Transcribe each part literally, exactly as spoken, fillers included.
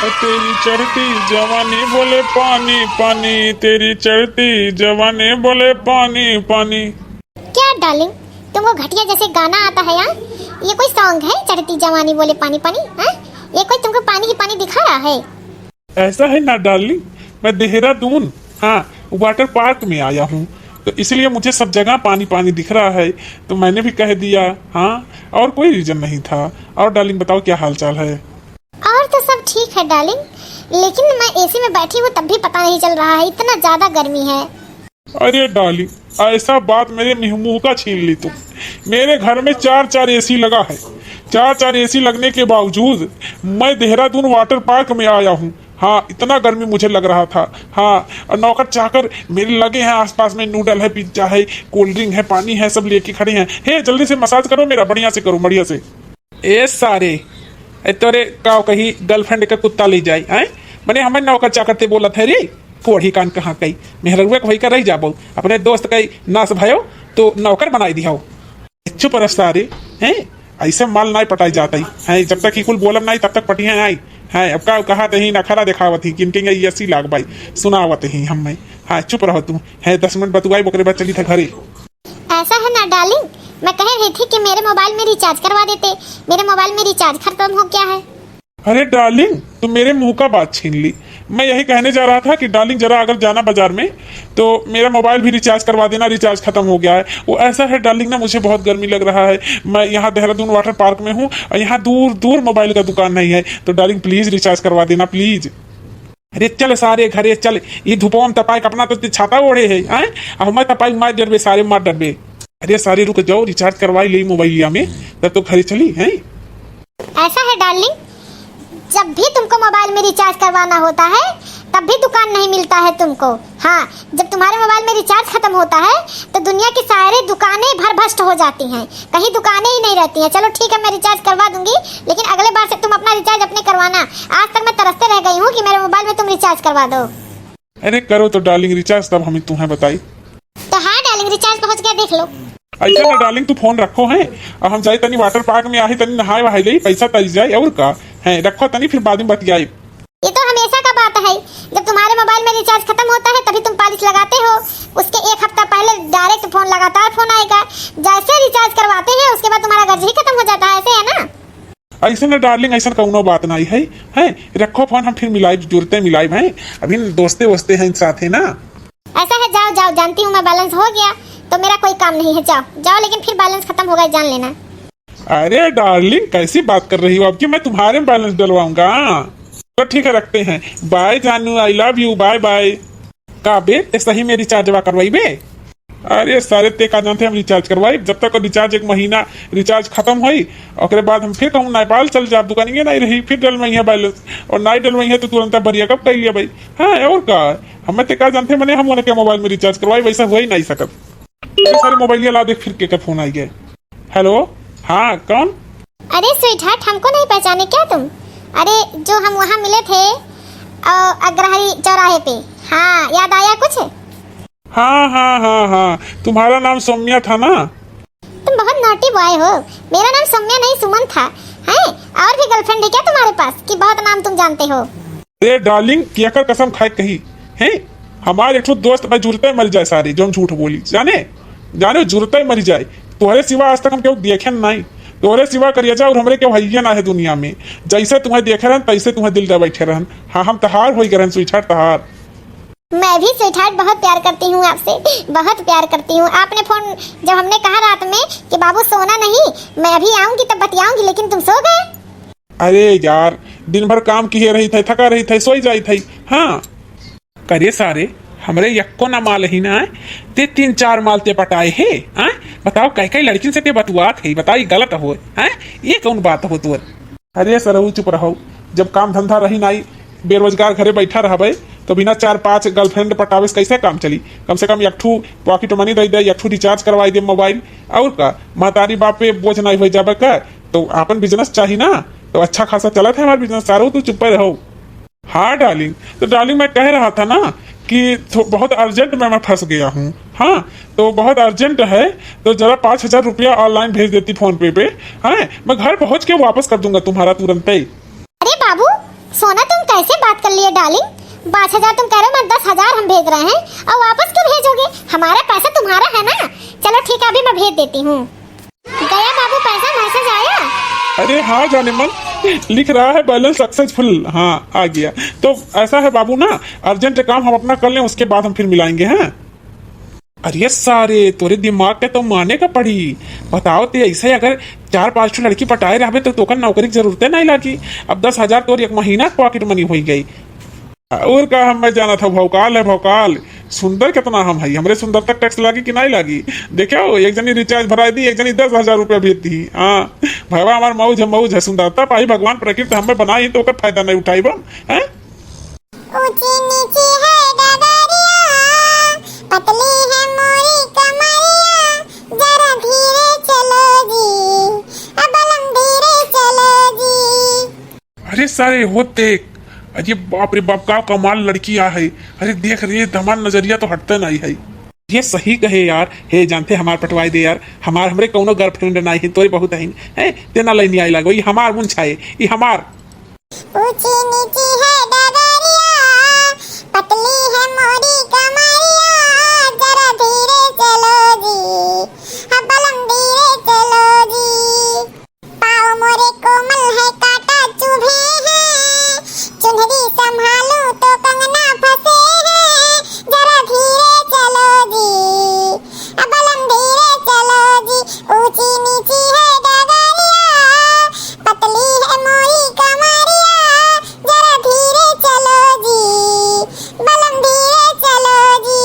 तेरी चढ़ती जवानी बोले पानी पानी, तेरी चढ़ती जवानी बोले पानी पानी। क्या डार्लिंग, तुमको घटिया जैसे गाना आता है यार? ये कोई सॉन्ग है, चढ़ती जवानी बोले पानी पानी? हाँ, ये कोई तुमको पानी ही पानी दिखा रहा है? ऐसा है ना डार्लिंग, मैं देहरादून, हाँ, वाटर पार्क में आया हूँ, तो इसलिए मुझे सब जगह पानी पानी दिख रहा है, तो मैंने भी कह दिया। हाँ, और कोई रीजन नहीं था। और डार्लिंग बताओ, क्या हाल चाल है? और तो सब ठीक है डार्लिंग, लेकिन मैं एसी में बैठी हूँ तब भी पता नहीं चल रहा है, इतना ज्यादा गर्मी है। अरे डार्लिंग, ऐसा बात मेरे मुंह मुंह का छीन ली तुम। मेरे घर में चार चार एसी लगा है, चार चार एसी लगने के बावजूद मैं देहरादून वाटर पार्क में आया हूँ। हाँ, इतना गर्मी मुझे लग रहा था। हाँ, और नौकर चाकर मेरे लगे हैं आसपास में, नूडल है, पिज्जा है, कोल्ड ड्रिंक है, पानी है, सब लेके खड़े हैं। हे, जल्दी से मसाज करो मेरा, बढ़िया से करो, बढ़िया से। ए सारे, ए तोरे का कही, गर्लफ्रेंड के कुत्ता ले जाई, हैं? मने हमें नौकर चाकर ते बोलत है रे, कोढ़ी कान कहाँ कई। मेहररुआ के होई का रह जाबो, अपने दोस्त कई नास भयो तो नौकर बनाई दिहाओ। चुप रह सारे, हैं? ऐसे माल नाई पटाई जात है, हैं? जब तक ही कुल बोलब नाई तब तक पटिया नाई, हैं? अब का कहा तही नखरा दिखावत ही, किनके ये एसी लाग बाई, सुनावत ही हमें। हाँ, चुप रहो तू, हैं? दस मिनट बतुआई, ओकरे बाद चली था घरे। ऐसा है ना डार्लिंग, मैं कह रही थी कि मेरे मोबाइल में रिचार्ज करवा देते, मेरे मोबाइल में रिचार्ज खत्म हो गया है। अरे डार्लिंग, तुम मेरे मुंह का बात छीन ली। मैं यही कहने जा रहा था कि डार्लिंग, जरा अगर जाना बाजार में तो मेरा मोबाइल भी रिचार्ज करवा देना, रिचार्ज खत्म हो गया है। वो ऐसा है डार्लिंग ना, मुझे बहुत गर्मी लग रहा है, मैं यहाँ देहरादून वाटर पार्क में हूँ और यहाँ दूर दूर मोबाइल का दुकान नहीं है, तो डार्लिंग प्लीज रिचार्ज करवा देना प्लीज। अरे चल सारे घरे चल, ई धुपवा में तपाए के अपना तो छाता ओढ़े है, हैं? अब मैं तपाई मार डरबे सारे, मार डरबे। अरे सारे रुक जाओ, रिचार्ज करवाई ले मोबाइलिया में, तब तो घरे चली, हैं? ऐसा है डार्लिंग, जब भी तुमको मोबाइल में रिचार्ज करवाना होता है तब भी दुकान नहीं मिलता है तुमको। हाँ, जब तुम्हारे मोबाइल में रिचार्ज खत्म होता है तो दुनिया की सारी दुकानें भर भस्ट हो जाती हैं, कहीं दुकानें ही नहीं रहती हैं। चलो ठीक है, मैं रिचार्ज करवा दूंगी, लेकिन अगले बार से तुम अपना रिचार्ज अपने करवाना। आज तक मैं तरसते रह गई हूँ कि मेरे मोबाइल में तुम रिचार्ज करवा दो। अरे करो तो डार्लिंग रिचार्ज, तब हम तुम्हें बताई। तो हाँ डार्लिंग, रिचार्ज पहुँच गया, देख लो। ऐसा ना डार्लिंग, तू फोन रखो है, अब हम जाए तनी वाटर पार्क में, आहे तनी नहाए वहाए ले, पैसा तरी जाए और का है, रखो तनी, फिर बाद में बतियाए। ये तो हमेशा का बात है, जब तुम्हारे मोबाइल में रिचार्ज खत्म होता है तभी तुम पालिश लगाते हो, उसके एक हफ्ता पहले डायरेक्ट फोन, लगातार फोन आएगा। जैसे रिचार्ज करवाते हैं उसके बाद तुम्हारा गर्ज ही खत्म हो जाता है, ऐसे है ना? ऐसे ना डार्लिंग, ऐसा कौनो बात नहीं है, हैं? रखो फोन, हम फिर मिलाइब, जुरते मिलाइब, हैं? अभी दोस्ते वोस्ते हैं साथ, है ना? ऐसा है, जाओ जाओ, जानती हूँ मैं, बैलेंस हो गया तो मेरा कोई काम नहीं है, जाओ जाओ, लेकिन फिर बैलेंस खत्म हो गया, जान लेना। अरे डार्लिंग, कैसी बात कर रही हो आपकी, मैं तुम्हारे में बैलेंस डलवाऊंगा। तो ठीक है, रखते हैं, बाय जानू, I love you, bye bye. का बे, ते सही में रिचार्जवा करवाई बे? अरे सारे, ते का जानते हम रिचार्ज करवाई? जब तक रिचार्ज एक महीना रिचार्ज खत्म होई, ओकरे बाद हम फिर कहूँ नेपाल चल जाब, दुकानिए नहीं रही, फिर डलवाई है बैलेंस, और नहीं डलवाई है तो तुरंत बढ़िया कब कर लिया भाई। हाँ, और का, हमें ते का जानते, मने हम उनके मोबाइल में रिचार्ज करवाई, वैसा हो ही नहीं सकत। ये सारे मोबाइल ला देख, फिर के, के फोन आई गए। हेलो, हाँ, कौन? अरे स्वीटहार्ट, हमको नहीं पहचाने क्या तुम? अरे, जो हम वहाँ मिले थे, अ, अग्रहरी चौराहे पे। हाँ, याद आया कुछ? हाँ हाँ हाँ हाँ, तुम्हारा नाम सौम्या था ना? तुम बहुत नॉटी बॉय हो। मेरा नाम सौम्या नहीं, सुमन था। हैं? और भी गर्लफ्रेंड है क्या तुम्हारे पास कि बहुत नाम तुम जानते हो? अरे डार्लिंग, केकर कसम खाए कही, हैं? हमार एक ठो दोस्त भाई जुरते मर जाए सारे, जौन झूठ बोली, जाने, जाने जुरते मर जाए। तोहरे सिवा आज तक हम केहू देखे नहीं, तोहरे सिवा करियजा और हमरे केहू हइये ना है दुनिया में। जैसे तुम्हें देखे रहन तैसे तुम्हें दिल दे बैठे रहन। हाँ, हम तहार होई गए रहन स्वीटहार्ट, तहार। मैं भी स्वीटहार्ट बहुत प्यार करती हूँ आपसे, बहुत प्यार करती हूँ। आपने फोन जब हमने कहा रात में कि बाबू सोना नहीं, मैं अभी आऊंगी तब बतियाऊंगी, लेकिन तुम सो गए। अरे यार, दिन भर काम किए रही थे, थका रही थे, सोई जाई थे। हाँ। करे सारे, हमरे यक्को ना माल ही ना, ते तीन चार माल ते पटाए है, हाँ? बताओ, कई कई लड़किन से ते बतुआत है, बताई गलत हो, हाँ? ये कौन बात हो तोर? अरे सरऊ, चुप रहो। जब काम धंधा रही नाई, बेरोजगार घरे बैठा रहबे, तो बिना चार पांच गर्लफ्रेंड पटावे से कैसे काम चली? कम से कम एक ठू पॉकेट मनी दे दे, एक ठू रिचार्ज करवाई दे मोबाइल, और का? महतारी बाप पे बोझ नहीं हो जाबे का? तो आपन बिजनेस चाही ना, तो अच्छा खासा चलत है हमार बिजनेस। सारो तू चुप्पे रहो। हाँ डार्लिंग, तो डार्लिंग मैं कह रहा था ना कि थो-, बहुत अर्जेंट में मैं फंस गया हूँ। हाँ, तो बहुत अर्जेंट है, तो जरा पाँच हजार रुपया ऑनलाइन भेज देती फोन पे पे। हाँ, मैं घर पहुँच के वापस कर दूंगा तुम्हारा तुरंत ही। अरे बाबू, सोना तुम डार्लिंग, पाँच हजार तुम कह रहे हो, मैं दस हजार हम भेज रहे हैं, और वापस क्यों भेजोगे? हमारा पैसा तुम्हारा है ना। चलो ठीक है, अभी मैं भेज देती हूँ। गया बाबू पैसा, मैसेज आया? अरे हाँ जानेमन, लिख रहा है balance successful। हाँ, आ गया। तो ऐसा है बाबू ना, urgent काम हम अपना कर लें, उसके बाद हम फिर मिलाएंगे, हैं? अरे सारे, तोरे दिमाग के तो माने का पड़ी। बताओ ते, ऐसे अगर चार पाँच ठो लड़की पटाए रहबे तो तोकर नौकरी की जरूरते नहीं लागी। अब दस हजार तोर एक महीना के pocket money होई गई। और का हम, मैं जाना था भौकाल है भौकाल। सुंदर कितना हम है, हमरे सुंदरता tax लागी कि नहीं लागी? देखो, एक जनी recharge भराई दी, एक जनी दस हजार रुपया भेज दी। हाँ भैया, हमार मौज है, मौज है। सुंदरता पाई भगवान प्रकृति हमें बनाई, तो ओकर फायदा नहीं उठाई हम, हैं? ऊंची नीची है डगरिया, पतली है मोरी कमरिया, जरा धीरे चलो जी, अब बलम धीरे चलो जी। अरे सारे, हो देख, अरे बाप रे बाप, का कमाल लड़की आ है। अरे देख रे, हमार नजरिया तो हटते नहीं है। ये सही कहे यार, हे जानते हमार पटवाई दे यार, हमार, हमरे कौनो girlfriend नहीं है, तोरे बहुत है, हैं? तेना लैनी आई लागो, ये हमार मुंछ है, ये हमार। ऊंची नीची है डगरिया, पतली है मोरी कमरिया, जरा धीरे चलो जी, अब बलम धीरे चलो जी। पाँव मोरे कोमल है, कांटा चुभे हैं, चुनरी संभालो तो कंगना फंसे हैं, जरा धीरे चलो जी, अब बलम धीरे चलो जी। ऊंची नीची है डगरिया, पतली है मोरी कमरिया, जरा धीरे चलो जी, बलम धीरे चलो जी।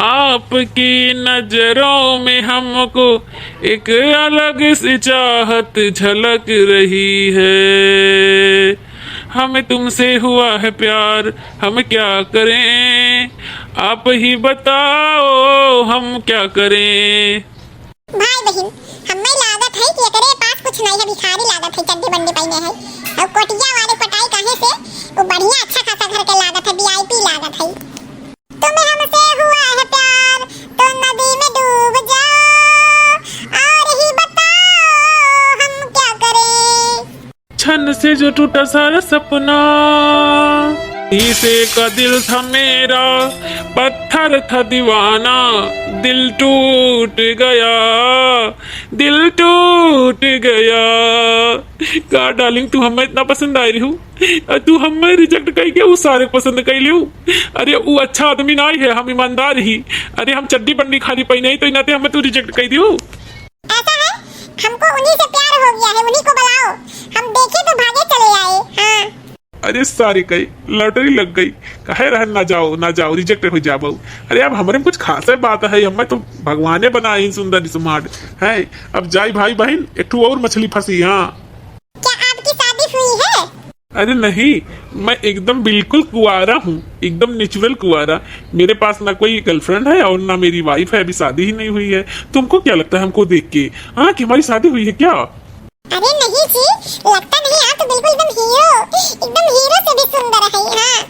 आपकी नजरों में हमको एक अलग सी चाहत झलक रही है। हमें तुमसे हुआ है प्यार, हम क्या करें, आप ही बताओ, हम क्या करें। भाई बहिन, हमें लागत है कि एकरे पास कुछ नहीं है, भिखारी लागत है, चड्डी बंडी पहने है और कोटिया वाले पटाई काहे से, वो बढ़िया अच्छा खासा घर के लागत है, वीआईपी लागत है। तुम्हें हमसे हुआ है प्यार तो नदी में डूब जाओ और ही बताओ हम क्या करें। छन से जो टूटा सारा सपना, शीशे का दिल था मेरा, पत्थर था दीवाना, दिल टूट गया, दिल टूट गया। का डार्लिंग, तू हमें इतना पसंद आई रही हूँ, और तू हमें रिजेक्ट कई के उ सारे पसंद कई लियो। अरे उ अच्छा आदमी ना ही है, हम ईमानदार ही। अरे हम चड्डी बंडी खाली पहने ही तो इनाते हमें तू रिजेक्ट कई दियो। ऐसा है, हमको उन्हीं से प्यार हो गया है, उन्हीं को बुलाओ, हम देखे तो भागे चले आए। हाँ। अरे सारी कई लॉटरी लग गई, कहे रहन ना जाओ, ना जाओ, रिजेक्ट हो जाबो। अरे अब हमरे में कुछ खासे बात है, हमें तो भगवाने बनाए ही सुंदर स्मार्ट है। अब जाई भाई बहिन, एक ठो और मछली फंसी। हाँ। क्या आपकी शादी हुई है? अरे नहीं, मैं एकदम बिल्कुल कुआरा हूँ, एकदम नेचुरल कुआरा। मेरे पास ना कोई गर्लफ्रेंड है और ना मेरी वाइफ है, अभी शादी ही नहीं हुई है। तुमको क्या लगता है हमको देख के, हाँ, कि हमारी शादी हुई है क्या? अरे नहीं जी, लगता नहीं, आप तो बिल्कुल एकदम हीरो, एकदम हीरो से भी सुंदर है। हाँ,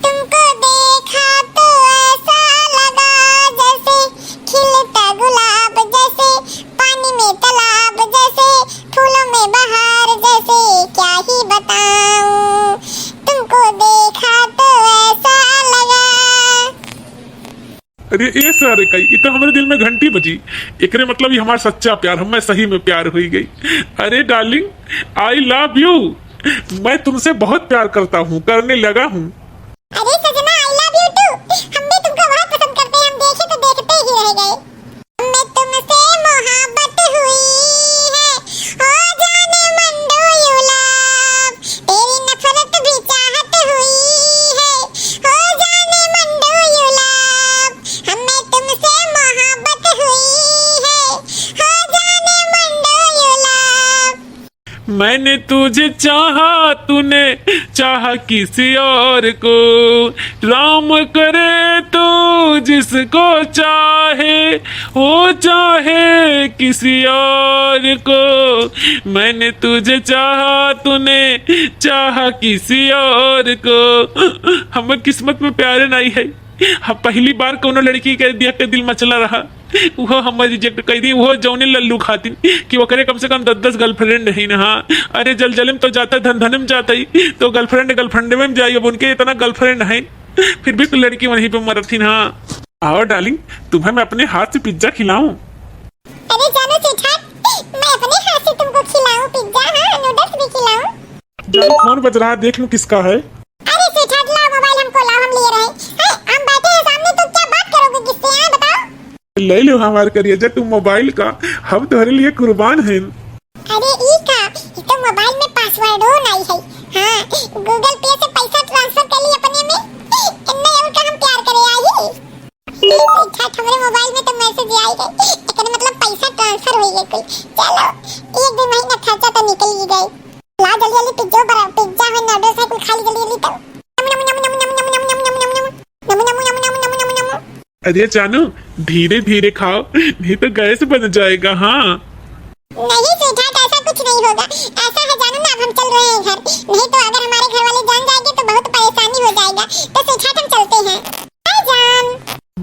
तुमको देखा तो ऐसा लगा जैसे खिलता गुलाब, जैसे पानी में तालाब, जैसे फूलों में बहार, जैसे क्या ही बताऊं, तुमको देखा तो ऐसा लगा। अरे ए सारे कई, इ तो हमरे दिल में घंटी बजी। एकरे मतलब ये हमार सच्चा प्यार, हमें सही में प्यार हुई गई। अरे डार्लिंग, I love you। मैं तुमसे बहुत प्यार करता हूँ, करने लगा हूँ। अरे सजना, I love you too। हम भी तुमको बहुत पसंद करते हैं, हम देखे तो देखते ही रह गए। हमें तुमसे मोहब्बत हुई है, हो जाने मन do you love, तेरी नफरत भी चाहत हुई है, हो जाने मन do you love, हमें तुमसे मोहब्बत हुई है, हो जाने मन do you love। मैंने तुझे चाहा, तूने चाहा किसी और को, राम करे तू जिसको चाहे, हो चाहे किसी और को। मैंने तुझे चाहा, तूने चाहा किसी और को। हमर किस्मत में प्यारे नहीं है, हम पहली बार कोनो लड़की के देख के दिल मचला रहा। उहो हमें रिजेक्ट कर दी, उहो जौने लल्लू खातिन कि ओकरे कम से कम दस दस गर्लफ्रेंड है ना। हाँ, अरे जल जले में तो जाता, धन धन में जाता ही, तो गर्लफ्रेंड गर्लफ्रेंड में जाई। अब उनके इतना गर्लफ्रेंड है, फिर भी तो लड़की वहीं पे मरत ही ना। हाँ। आओ डार्लिंग, तुम्हें मैं अपने हाथ से पिज्जा खिलाऊं? अरे जानो सेठान, मैं अपने हाथ से तुमको खिलाऊं पिज्जा, हाँ, नूडल्स भी खिलाऊं। जानो फोन बज रहा है, देख लूं किसका है। अरे सेठान, लाओ मोबाइल हमको, लाओ, हम लिए रहे। हैं, हम बैठे हैं सामने, तो क्या बात करोगे किससे, हैं, बताओ? ले लो हमार करेजा, तुम मोबाइल का, हम तुम्हारे लिए कुर्बान हैं। अरे ई का, ई तो मोबाइल में पासवर्डो नहीं है। हाँ, गूगल पे से पैसा ट्रांसफर कर ली अपने में। इन्ने और का हम प्यार करे आई। ई झट हमरे मोबाइल में तो मैसेज आई गई। एकरे मतलब पैसा ट्रांसफर हो गई कोई। चलो, एक दो महीना खर्चा तो निकल ही गई। ला जल्दी जल्दी पिज्जो पर, पिज्जा है, नूडल्स है, कुल खा ली जल्दी जल्दी तो। नमु नमु नमु नमु नमु नमु नमु नमु नमु नमु। नमु नमु नमु नमु नमु नमु नमु। अरे जानू, धीरे धीरे खाओ, नहीं तो गैस बन जाएगा। हाँ। नहीं स्वीटहार्ट, ऐसा कुछ नहीं होगा। ऐसा है जानू ना, अब हम चल रहे हैं घर, नहीं तो अगर हमारे घर वाले जान जाएंगे तो बहुत परेशानी हो जाएगा। तो स्वीटहार्ट हम चलते हैं। बाय जान।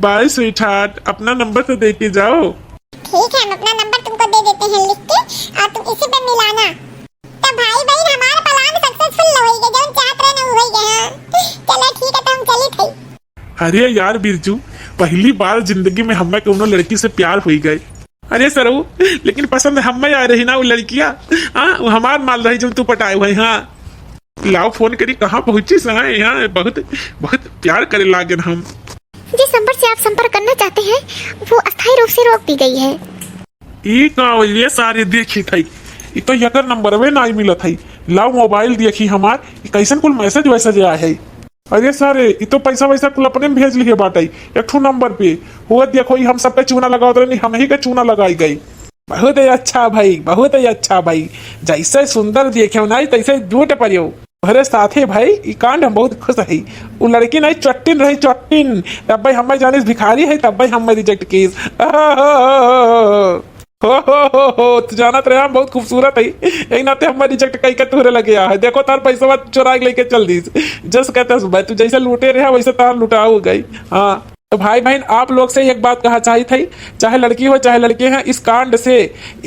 बाय स्वीटहार्ट, अपना नंबर तो दे के जाओ। ठीक है, हम अपना नंबर तुमको दे देते हैं लिख के, और तुम इसी पे मिलाना। तो भाई बहन, हमारा प्लान सक्सेसफुल हो गया, जौन चाहत रहे ना, वो हो गया। हाँ, चलो ठीक है, तो हम चली थई। अरे यार बिरजू, पहली बार जिंदगी में हमें कौनो लड़की से प्यार हुई गए। अरे सरऊ, लेकिन पसंद हमें आ रही ना वो लड़किया। हाँ, वो हमार माल रही जो तू पटाए हुए। हाँ, लाओ फोन करी, कहाँ पहुँची सहाय? हाँ, बहुत बहुत प्यार करे लागन हम। जिस नंबर से आप संपर्क करना चाहते हैं, वो अस्थायी रूप से रोक दी गई है। ई का हो, ये सारे देखी थई, ई तो यकर नंबरवे नाई मिलत हई। लाओ मोबाइल देखी हमार, ई कैसन कुल मैसेज वैसेज आए है। अरे सारे, ई तो पैसा वैसा कुल अपने में भेज लिए बाटे, एक ठो नंबर पे। हुआ देखो, ई हम सब पे चूना लगावत रहनी, हम ही के चूना लगाई गई। बहुत ही अच्छा भाई, बहुत ही अच्छा भाई। जैसे सुंदर देखे हो नाई, तैसे झूठ परियो। अरे साथे भाई, ई कांड हम बहुत खुश हई। उ लड़की नहीं, चट्टिन रही, चट्टिन। तब भाई हमें जानिस भिखारी है, तब भाई हमें रिजेक्ट कीस। हो, हो, हो, हो, तू जानत रहे हम बहुत खूबसूरत है, यही नाते हमें रिजेक्ट कई के तोहरे लगे आ है। देखो तार पैसवा चुरा के लेके चल दीस। जस कहते हैं भाई, तू जैसे लूटे रहे वैसे तार लुटाऊ गई। हाँ, तो भाई बहन, आप लोग से एक बात कहा चाहित है, चाहे लड़की हो चाहे लड़के हैं, इस कांड से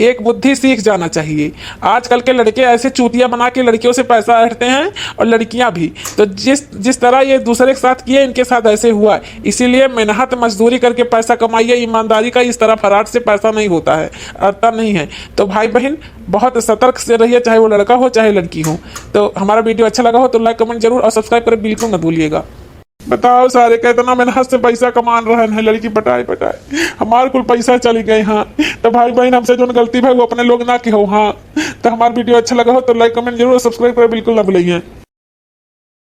एक बुद्धि सीख जाना चाहिए। आजकल के लड़के ऐसे चूतिया बना के लड़कियों से पैसा हटते हैं और लड़कियां भी। तो जिस जिस तरह ये दूसरे के साथ किए, इनके साथ ऐसे हुआ। इसीलिए मेहनत मजदूरी करके पैसा कमाइए, ईमानदारी का इस तरह फराड से पैसा नहीं होता है, अड़ता नहीं है। तो भाई बहन, बहुत सतर्क से रहिए, चाहे वो लड़का हो चाहे लड़की हो। तो हमारा वीडियो अच्छा लगा हो तो लाइक कमेंट जरूर और सब्सक्राइब करें बिल्कुल न भूलिएगा। बताओ सारे, कितना मेहनत से पैसा कमान रहन है लड़की पटाए पटाए, हमार कुल पैसा चली गए। हाँ, तो भाई बहन, हमसे जौन गलती भाई वो अपने लोग ना के हो। हाँ, तो हमार वीडियो अच्छा लगा हो तो लाइक कमेंट जरूर और सब्सक्राइब करें बिल्कुल ना भूलिए।